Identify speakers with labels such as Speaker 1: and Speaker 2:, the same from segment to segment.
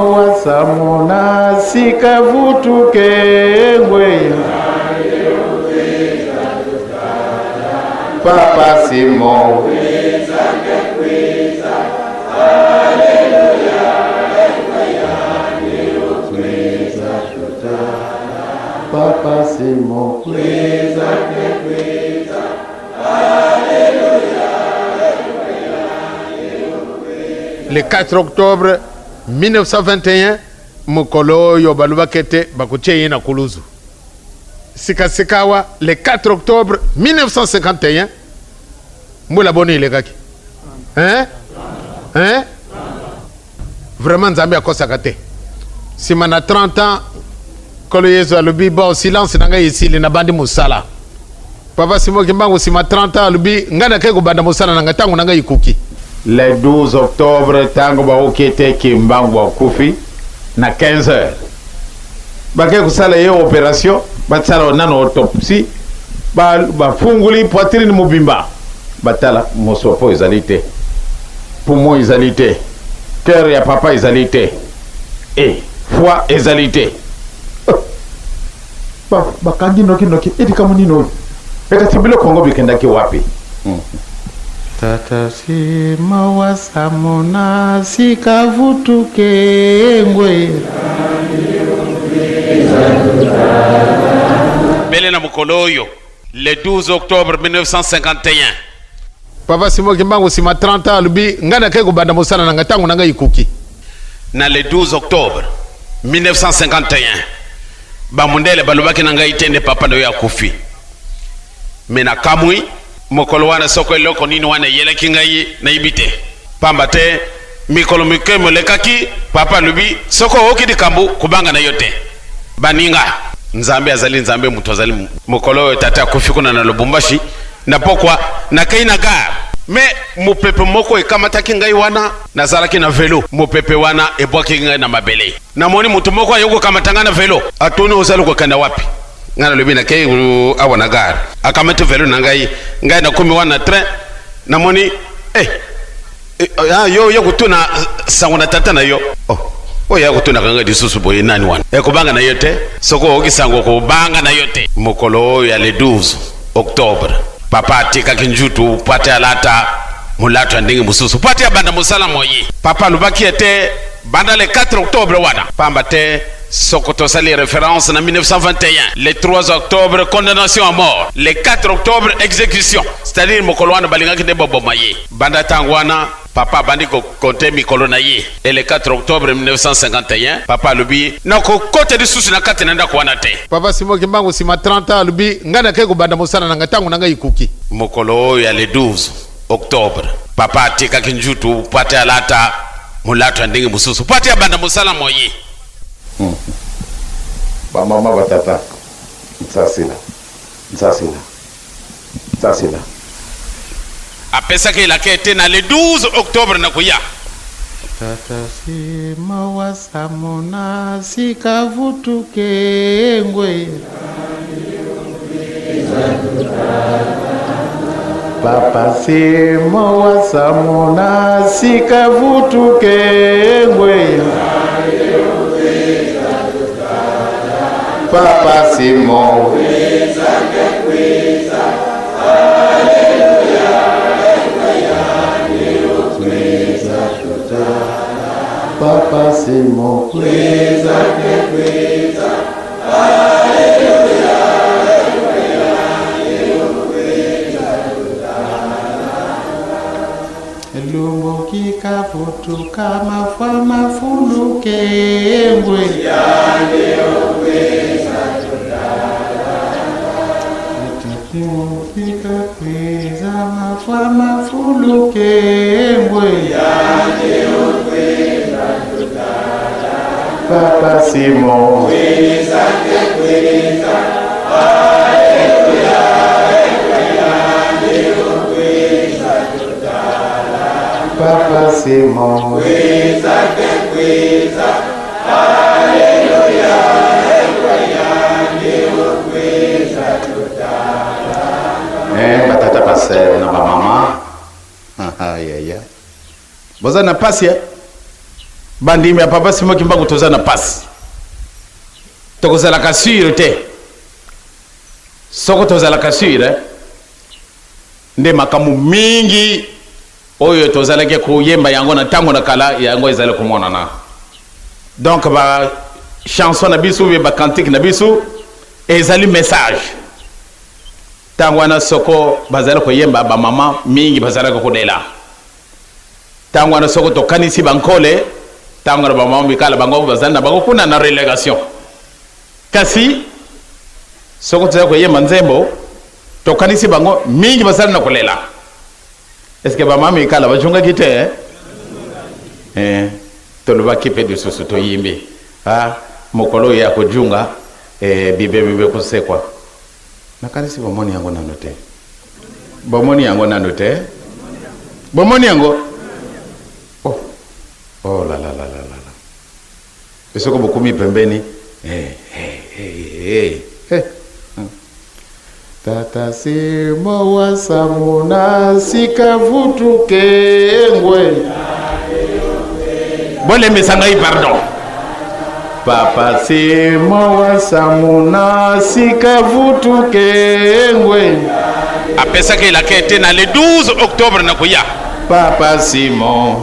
Speaker 1: Wasamona sika vutuke ngwe Papa Simon. Papa Simon.
Speaker 2: Le 4 octobre 1921, mokolo oyo balobaki ete bakotia ye na kuluzu. Sikasikawa, le 4 octobre 1951, mbula boni elekaki? Hein? Hein? Vraiment Nzambe akosaka te. Sima na 30 ans, Nkolo Yesu alobi bon silence na ngai esili nabandi mosala. Papa Simon Kimbangu sima 30 ans alobi ngai nakei kobanda mosala na ngai ntango na ngai ekoki.
Speaker 1: Le 12 octobre ntango baoki ete Kimbangu akufi na 15 heures bakei kosala ye operation, basala nano autopsie, bafunguli poitrine mobimba, batala mosopo ezali te, poumon ezali te, cœur ya papa ezali te, e foie ezali te. Bakangi noki noki, e likambo nini oyo? Ekasi biloko yango bikendaki wapi?
Speaker 3: Tata sima wasamona sika vutuke ngwe.
Speaker 2: Bele na mokolo oyo le 12 octobre 1951. Papa Simon Kimbangu nsima 30 ans alobi ngai nakei kobanda mosala na ngai ntango na ngai ekoki. Na le 12 octobre 1951 bamundele balobaki na ngai te nde papa na yo akufi. Me nakamwi mokolo wana soko eloko nini wana eyelaki ngai nayebi te, pamba te mikolo mike molekaki papa alobi soko oyoki likambo kobanga na yo te. Baninga, Nzambe azali Nzambe, moto azali. Mokolo oyo tata akufi kuna na Lubumbashi na pokwa, nakei na gare me mopepe moko ekamataki ngai wana nazalaki na velo. Mopepe wana ebwakaki ngai na mabele. Namoni moto moko aye kokamata ngai na velo, atuni ozali kokenda wapi? Ngai nalobi nakei awa na gare. Akamati velo na ngai, ngai nakomi wana na train, namoni eh, eh, ah, yo yo kotuna sango na tata na yo. Oh, oyo ya kotunaka ngai lisusu boye nani wana? Ekobanga na yo te, soki oyoki sango kobanga na yo te. Mokolo oyo ya le 12 octobre, papa atikaki njutu po ate alata molato ya ndenge mosusu po ate abanda mosala moye. Papa alobaki ete banda le 4 octobre wana, pamba te soko tosali référence na 1921, le 3 octobre condamnation à mort, le 4 octobre exécution, c'est-à-dire mokolo wana balingaki nde baboma ye. Banda ntango wana papa abandi kokonte mikolo na ye, et le 4 octobre 1951 papa alobi nakokota lisusu na kati na ndako wana te. Papa Simon Kimbangu nsima 30 ans alobi ngai nakei kobanda mosala na ngai ntango na ngai ekoki. Mokolo oyo ya le 12 octobre papa atikaki njutu po ate alata molato ya ndenge mosusu po ate abanda mosala moye.
Speaker 1: Bamama batata nsasila nsasila nsasila.
Speaker 2: Apesaki elaka ete na le 12 octobre nakoya.
Speaker 3: Tata sima wasamona sika vutuke ngwe.
Speaker 1: Papa sima wasamona sika vutuke ngwe. Papa Simon. Papa Simon.
Speaker 3: Lumbuki kavutuka mafwa mafuluke ngwe. Lumbuki kakweza mafwa mafuluke ngwe.
Speaker 1: Papa Simon. Papa Simon. Eh, batata pasteur na bamama. Ayaya. Boza na pasi eh? Bandimi ya Papa Simon Kimbangu toza na pasi, tokozalaka sur te. Soko tozalaka sur eh, nde makambo mingi oyo tozalaki koyemba yango na ntango na kala, yango ezali komonana. Donc ba chanson na biso be ba cantique na biso ezali message. Ntango wana soko bazali koyemba, bamama mingi bazalaki kolela. Ntango wana soko tokanisi bankole, ntango na bamama mikala bango bazali na bango kuna na relégation. Kasi soko tozali koyemba nzembo, tokanisi bango mingi bazali na kolela. Est ce que bamama mikala bazongaki te eh? Eh, tolobaki mpe lisusu toyimbi ah, mokolo oyo ya kojunga eh, bibembe mpe kosekwa. Nakanisi bomoni yango nano te, bomoni yango nano te, bomoni yango. Oh, oh la la la la la la, soko bokomi pembeni eh, eh, eh, eh, eh. Tata Simo wa Samuna sika vutuke ngwe. Bolembisa ngai pardon. Papa Simo wa Samuna sika vutuke ngwe.
Speaker 2: Apesaki elaka ete na le 12 octobre na koya.
Speaker 1: Papa Simon.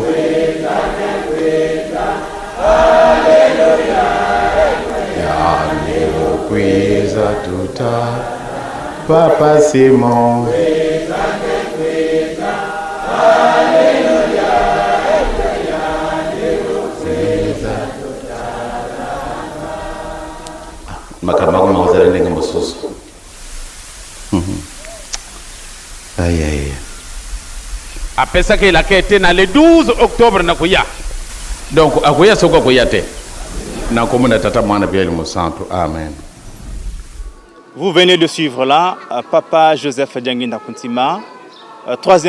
Speaker 1: Kwiza tuta Papa Simon.
Speaker 2: Makambo yango makozala ndenge mosusu.
Speaker 1: Ayaya.
Speaker 2: Apesaki elaka ete na le 12 octobre na koya.
Speaker 1: Donc akoya soko akoya te na komona Tata, Mwana mpe Mosantu. Amen.
Speaker 4: Vous venez de suivre là Papa Joseph Diangienda Kuntima, troisième